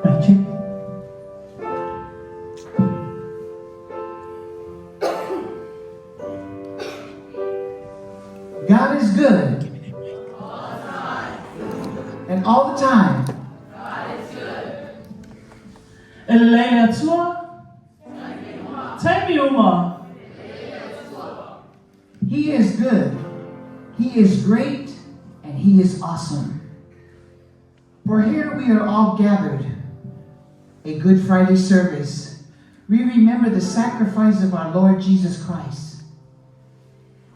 Mic check. God is good. And all the time. E lelei le Atua. Taimi uma. He is good. He is great and he is awesome. For here we are all gathered, a Good Friday service. We remember the sacrifice of our Lord Jesus Christ.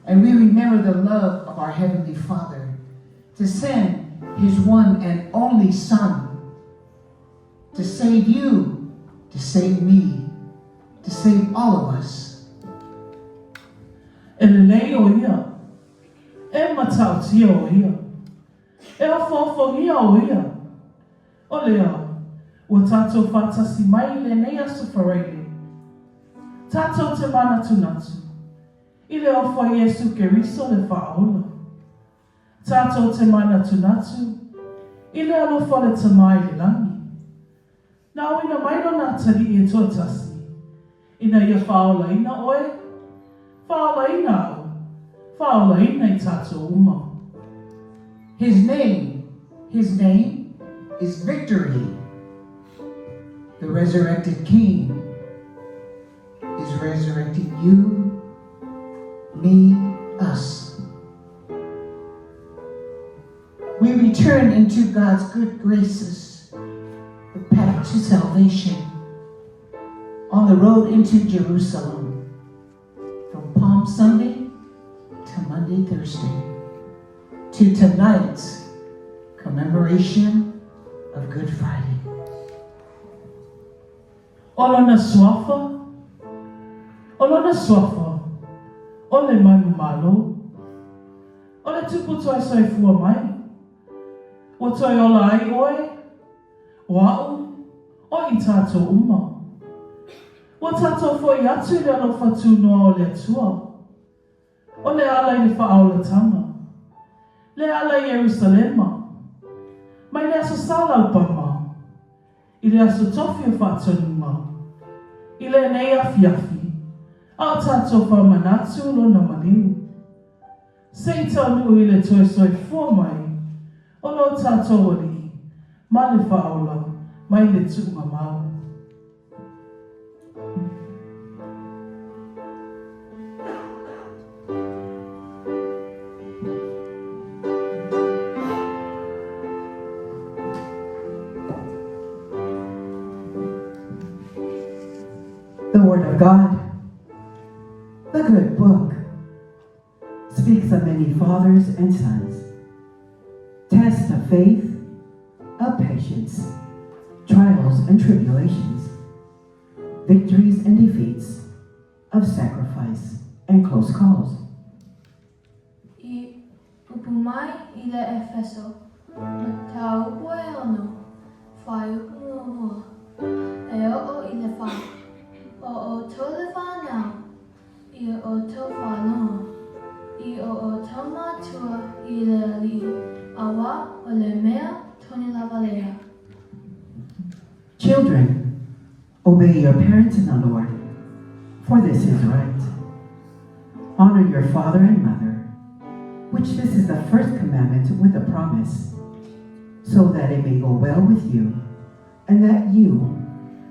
And we remember the love of our Heavenly Father to send his one and only Son to save you, to save me, to save all of us. E lelei ʻo ia. E matautia ʻo ia. E ofoofo-gia ʻo ia. ʻO lea, ua tātou faatasi mai i lenei aso Faraile. Tātou te mānatunatu, i le ofo a Iesu Keriso le Faaola. Tātou te mānatunatu, i le alofa o le Tama i le lagi. Na auina mai lona atalii e toatasi, ina ia faaolaina oe, faaolaina au, faaolaina i tātou uma. His name, His name is victory. The resurrected King is resurrecting you, me, us. We return into God's good graces, the path to salvation, on the road into Jerusalem, from Palm Sunday to Maundy Thursday, to tonight's commemoration of Good Friday. ʻO lona suafa, ʻo lona suafa, ʻo le Manumalo. ʻO le Tupu toe soifua mai. Ua toe ola ai ʻoe, ʻo aʻu, ʻo i tātou uma. Ua tātou foʻi atu i le alofa tūnoa o le Atua. ʻO le ala i le faaolatanga. Le ala i Ierusalema. Mai le Aso Sa Laupama. I le Aso Tofi o Faatonuga. I lenei afiafi, a o tātou faamanatu lona maliu. Se i taunuu i le toe soifua mai o lo tātou Alii ma le Faaola mai le tuuga mau. The Word of God, the good book, speaks of many fathers and sons. Tests of faith, of patience, trials and tribulations, victories and defeats, of sacrifice and close calls. I upu mai i le Efeso, mataupu e ono, fuaiupu muamua, e oo i le fa. O outou le whanau, i o outou whāloa, i o outou mātua i le Alii, auā o le mea tonu lava lea. Children, obey your parents in the Lord, for this is right. Honor your father and mother, which this is the first commandment with a promise, so that it may go well with you and that you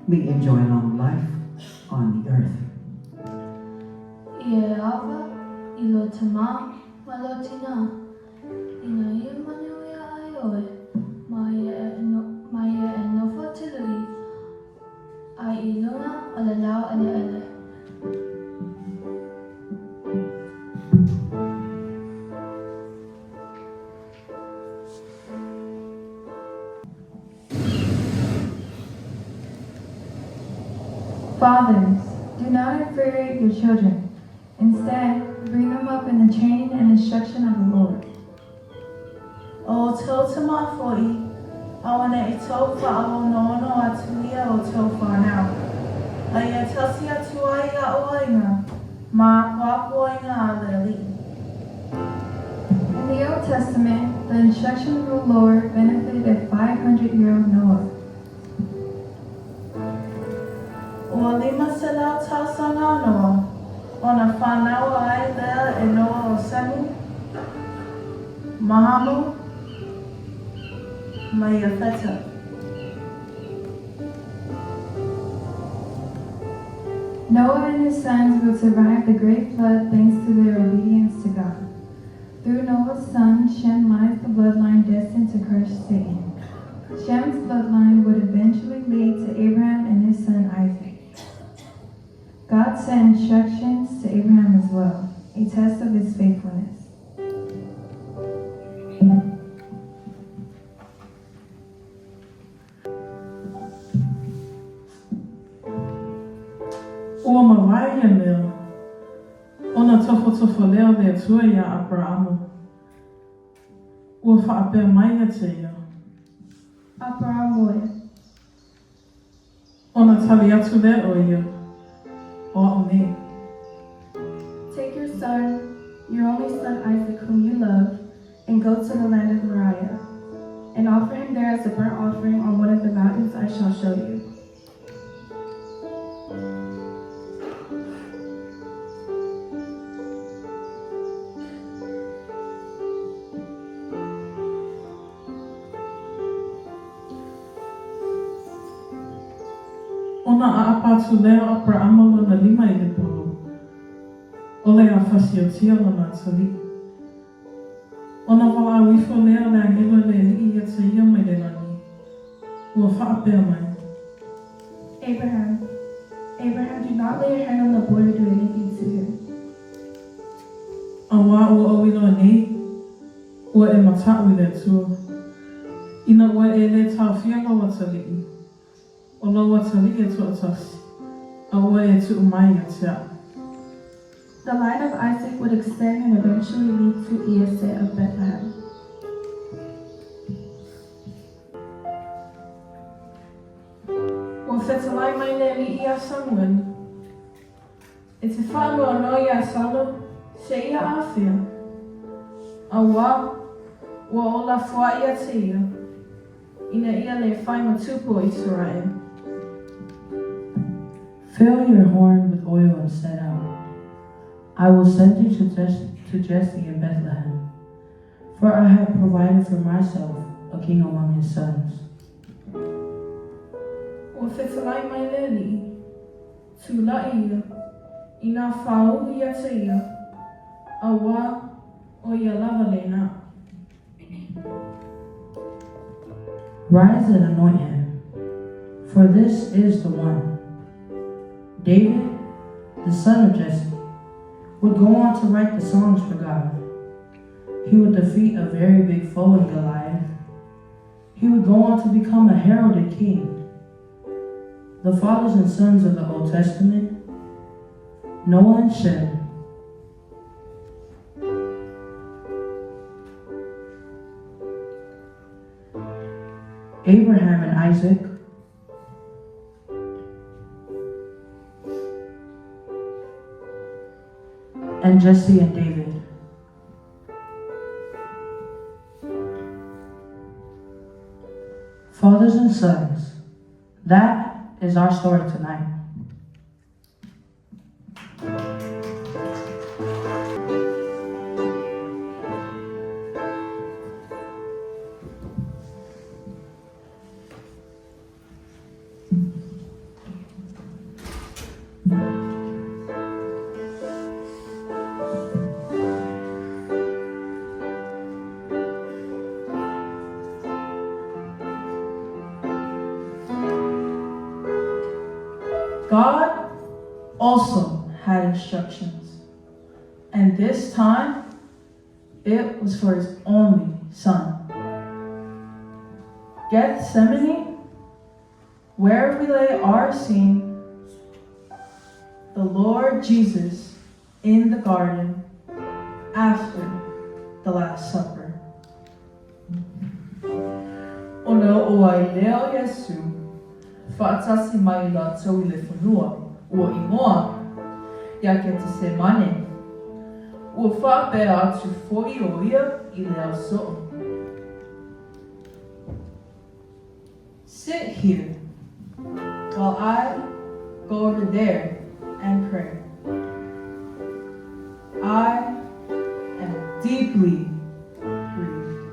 may enjoy long life on the earth. I e ava i lo tamā ma lo tinā, ina ia manuia ai oe, ma ia e ma ia e nofo tului ai i luna o le lau eleele. Fathers, do not infuriate your children. Instead, bring them up in the training and instruction of the Lord. O outou tama foʻi, auaneʻi tou faaonono atu ia outou whanau. A ia tausi atu ai iaʻu aiga, ma apoapo aiga a le Alii. The instruction of the Lord benefited a 500-year-old Noah. Ua 500 tausaga o Noa, ona whānaua ai lea e Noa o Semu, ma Hamu, ma Iafeta. Noah and his sons would survive the great flood thanks to their obedience to God. Through Noah's son, Shem, lies the bloodline destined to crush Satan. Shem's bloodline would eventually lead to Abraham and his son Isaac. God sent instructions to Abraham as well, a test of his faithfulness. Ua mavae ia mea, ona tofotofo lea o le Atua iā Aperamo. Ua faapea mai ia te ia. Aperamo e. Ona tali atu lea o ia, O a'u nei. Take your son, your only son Isaac, whom you love, and go to the land of Moriah, and offer him there as a burnt offering on one of the mountains I shall show you. Ona ʻaʻapa atu lea o ʻAperaʻama lona lima i le polo, ʻole a fasiotia lona atalii. Ona walaʻau ifo lea o le agelo e le aliʻi ia te ia mai le lani, ua faapea mai. Abraham, Abraham, do not lay your hand on the boy or do anything to him. Auā ua ou iloa nei, ua e mataʻu i le Atua. Ina ua e lē taofia lou atalii, o lou atalii e toʻatasi, a ua e tuʻu mai ia te aʻu. The line of Isaac would extend and eventually lead to Iese of Bethlehem. Ua fetalai mai le Alii iā Samuele, E te faanoanoa iā Saulo, seia afea? Auā, ua ola foaʻi ia te ia, ina ia lē fai ma tupu o Isaraele. Fill your horn with oil and set out. I will send you to, Jesse, to Jesse in Bethlehem, for I have provided for myself a king among his sons. Ua fetalai mai le Alii, Tulaʻi ia i nā whāū ia te ia, auā, ʻo ia lava lēnā. Rise and anoint him, for this is the one. David, the son of Jesse, would go on to write the songs for God. He would defeat a very big foe in Goliath. He would go on to become a heralded king. The fathers and sons of the Old Testament, Noah and Shem, Abraham and Isaac, and Jesse and David. Fathers and sons, that is our story tonight. God also had instructions, and this time it was for his only son. Gethsemane, where we lay our scene, the Lord Jesus in the garden after the Last Supper. Ona oo ai lea o Iesū, faatasi mai latou i le fanua, ua igoa, iā Ketesemane. Ua faapea atu foi o ia i le ao soo. here, while I go over there and pray. I am deeply grieved,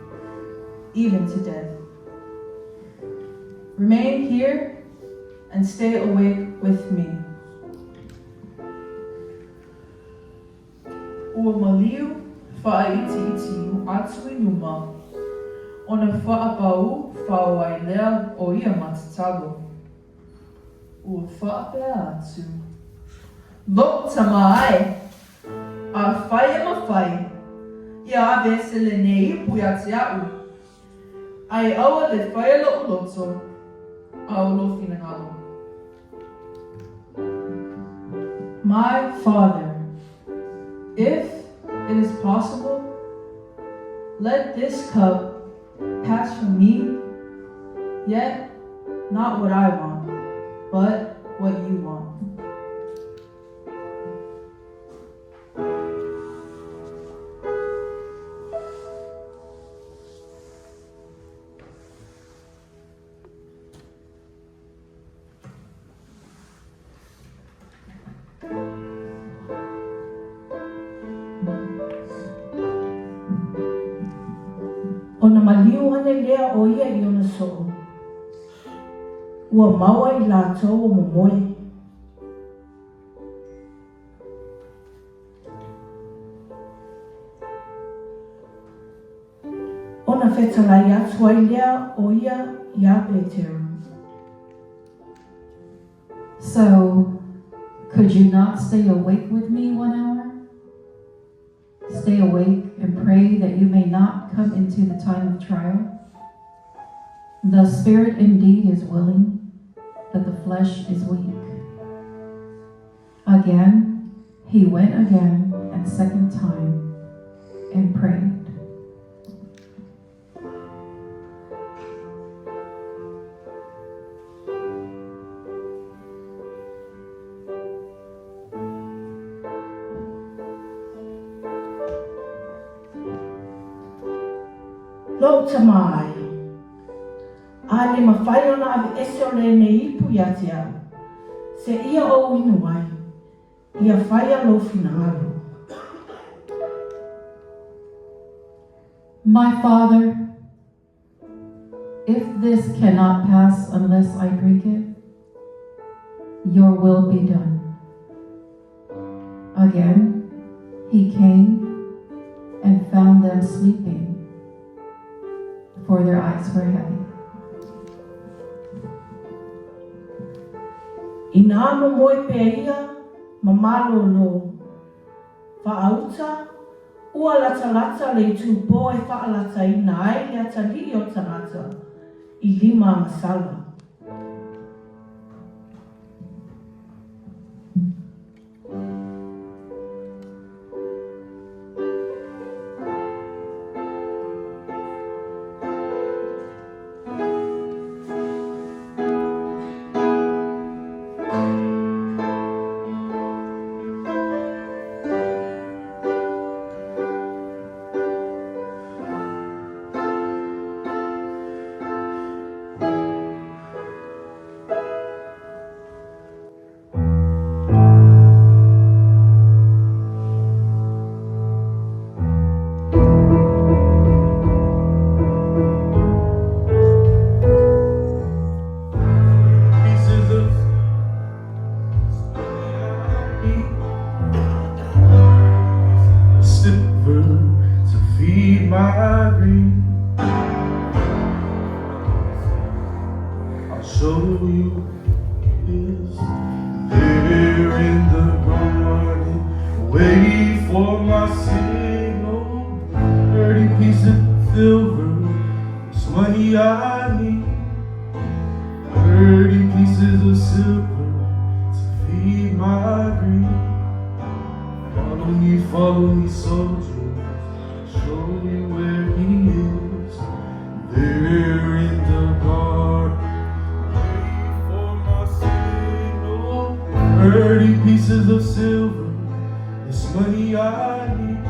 even to death. Remain here and stay awake with me. Ua maliu faaitiiti atu i luma, ona faapaū fao ai lea o ia ma tatalo. Ua faapea atu, Loʻu Tama e, afai e mafai, ia aveese lenei ipu iā te aʻu, a e aua le faia loʻu loto, a ʻo lou finagalo. My Father, if it is possible, let this cup pass from me, yet not what I want, but what you want. Ona maliu ane lea o ia i ona soo, ua maua i latou o momoe. Ona fetalai atu ai lea o ia iā Petero. So, could you not stay awake with me one hour? Stay awake and pray that you may not come into the time of trial. The spirit indeed is willing, but the flesh is weak. Again, he went again and second time and prayed. Lou tama ai. A le mafai ona aveese o lenei ipu ia te au, seia ou inu ai, ia faia lou finagalo. My Father, if this cannot pass unless I drink it, your will be done. Again, he came and found them sleeping, for their eyes were heavy. Inā momoe pea ia ma malōlō, faauta, ua latalata le itupō e faalataina ai le atalii o tagata i lima agasala. Silver to feed my greed. I'll show you is there in the garden. Wait for my signal. 30 pieces of silver. It's money I need. 30 pieces of silver to feed my greed. Follow me, follow me, soldiers. Show you where he is. There in the garden. Wait for my signal. 30 pieces of silver. It's money I need.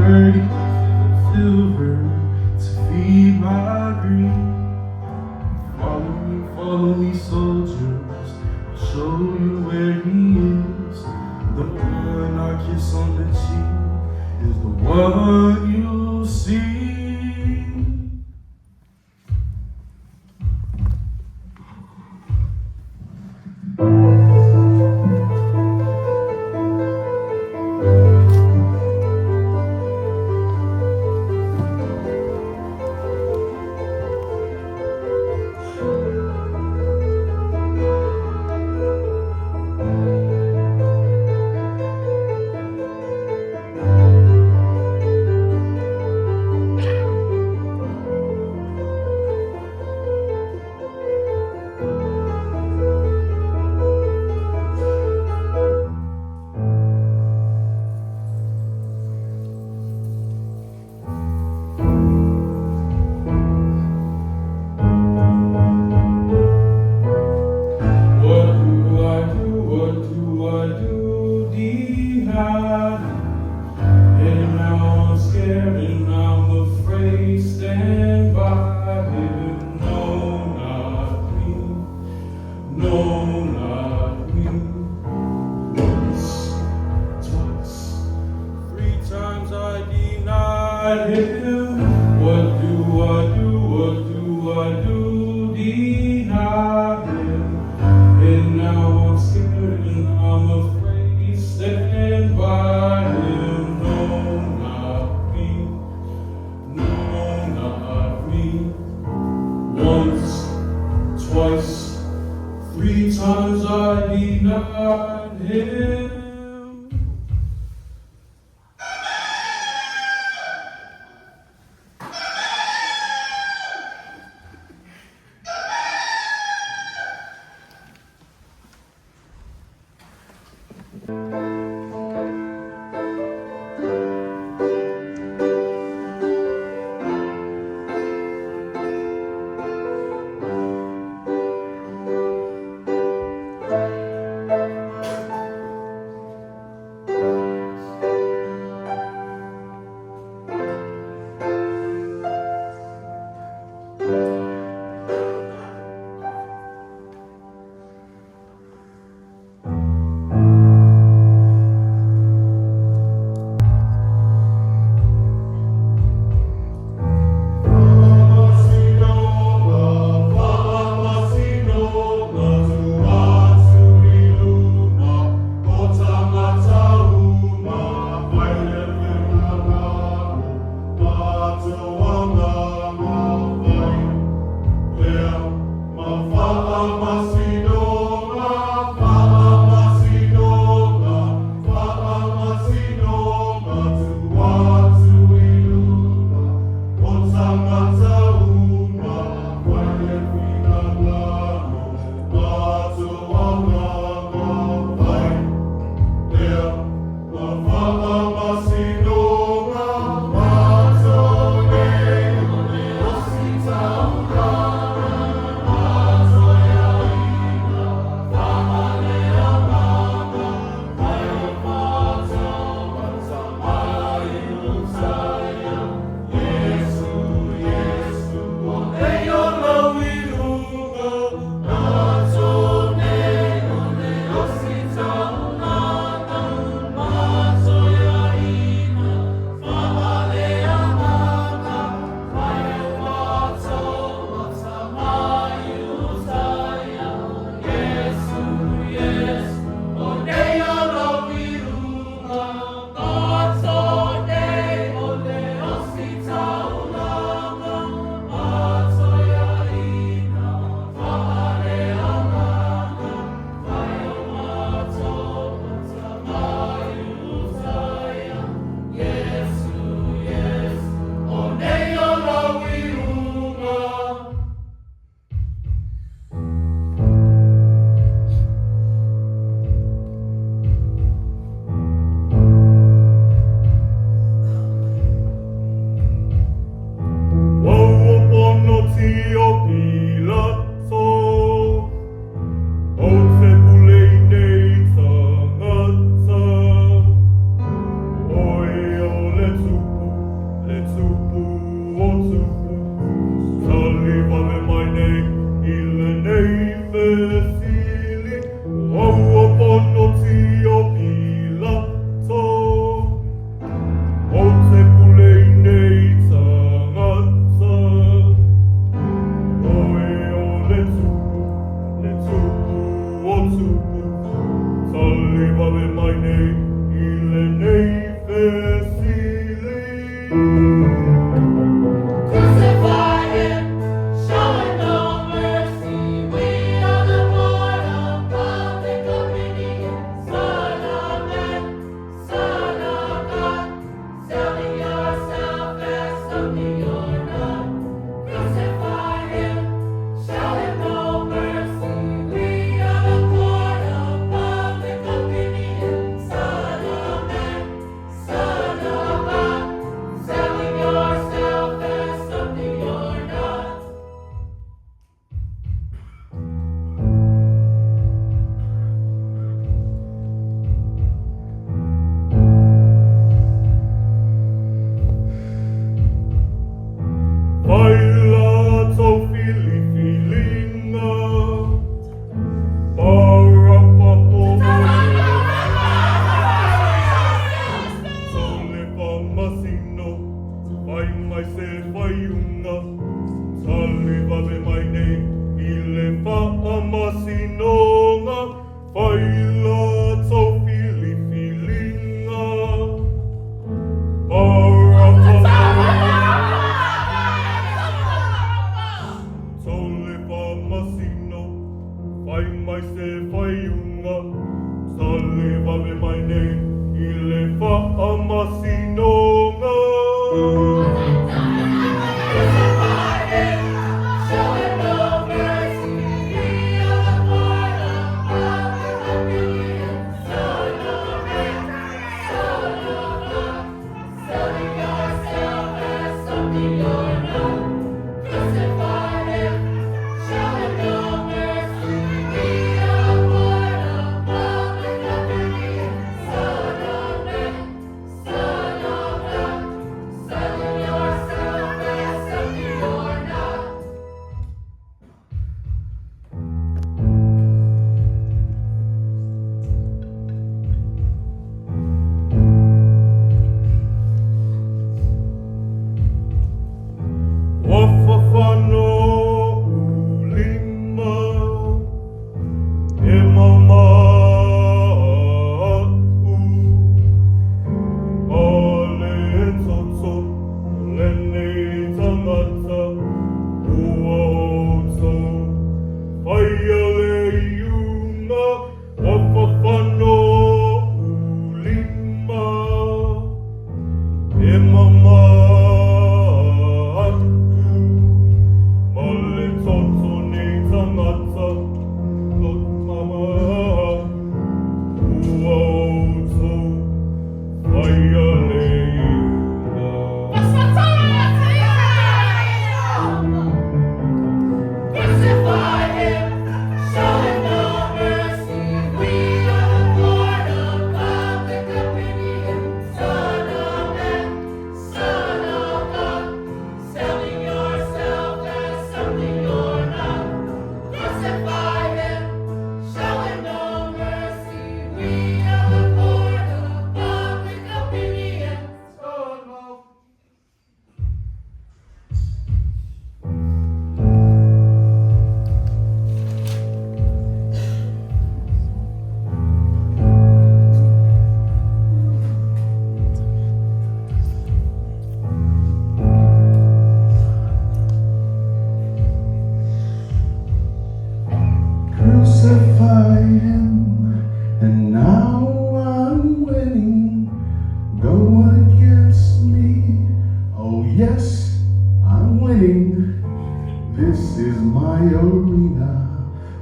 30 pieces of silver to feed my greed. Follow me, soldiers. I'll show you where he is. The one I kiss on the cheek is the one you see. What do I do? What do I do? Deny. And now I'm scared and I'm afraid. Stand by him. No, not me. No, not me. Once, twice, three times I denied him. What do I do? What do I do? Deny him. And now I'm scared and I'm afraid. Stand by him. No, not me. No, not me. Once, twice, three times I denied him.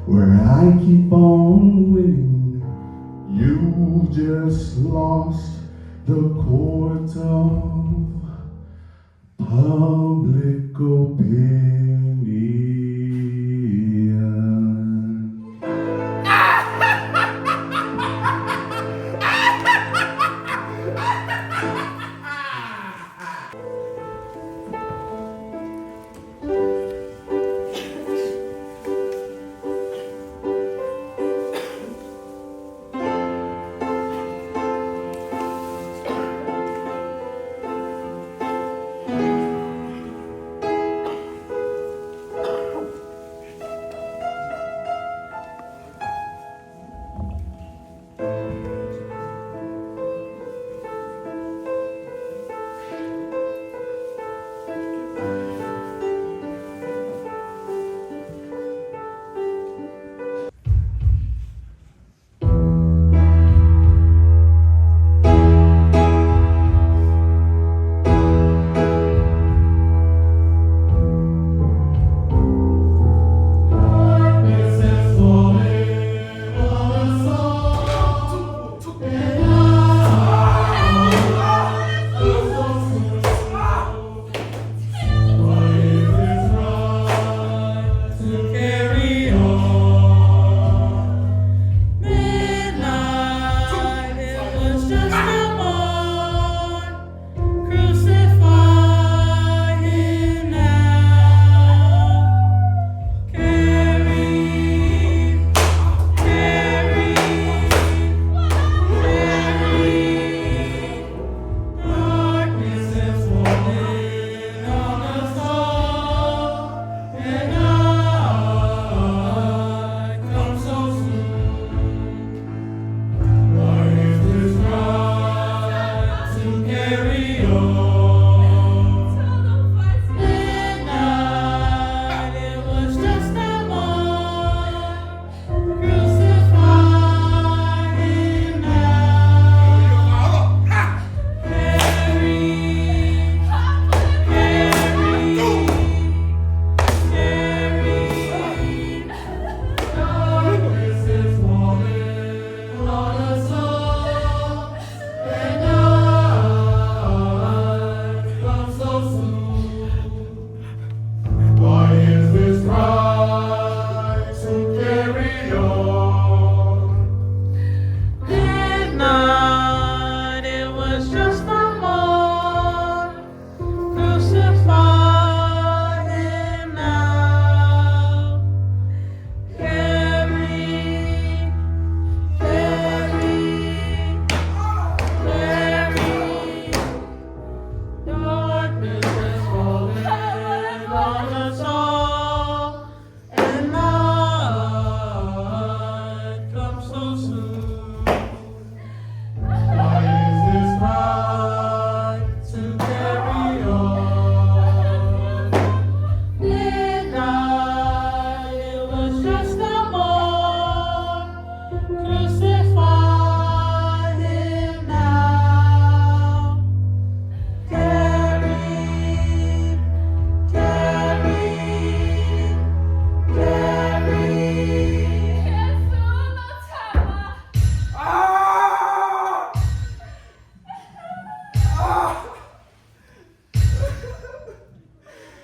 Where I keep on winning. You just lost the court of public opinion.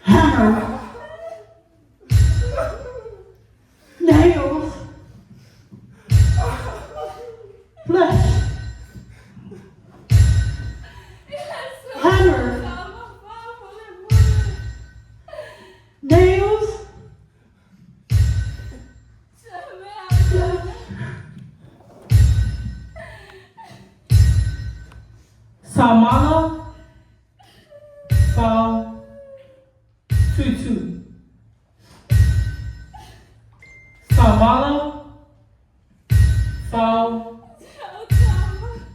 Hammer. Nails. Flesh. Hammer. Nails. Samala Fa Tutu. Samala Fa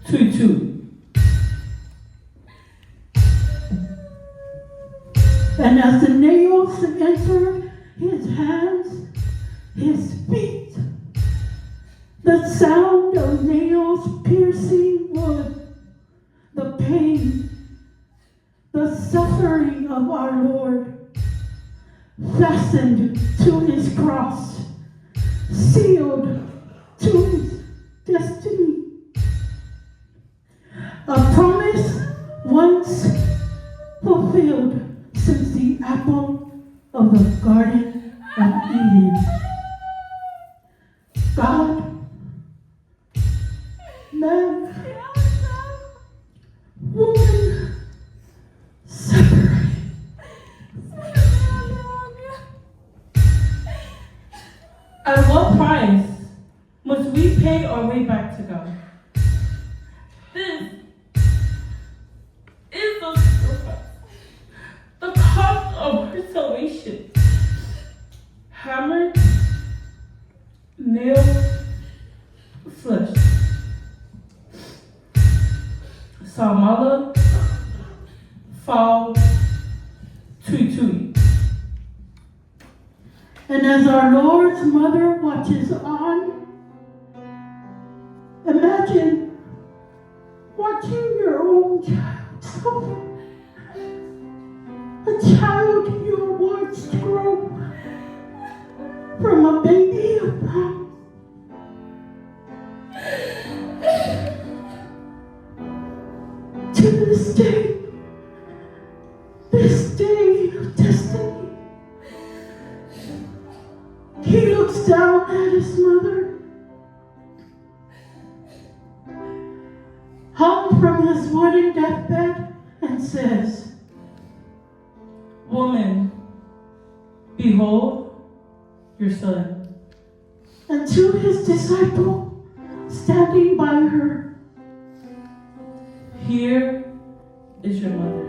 Tutu. And as the nails entered his hands, his feet, the sound of nails piercing wood, the pain, the suffering of our Lord, fastened to his cross, Sealed to his destiny. A promise once fulfilled since the apple of the Garden of Eden. God, man, woman, separated. At what price must we pay our way back to God? This is the sacrifice, the cost of our salvation. Hammered, nailed, flesh. Samala, foul, tui tui. And as our Lord's mother watches on, imagine watching your own child suffer. A child you watched grow from a baby of promise to this day of destiny. He looks down at his mother, hung from his wooden deathbed, and says, Woman, behold your son. And to his disciple standing by her, Here is your mother.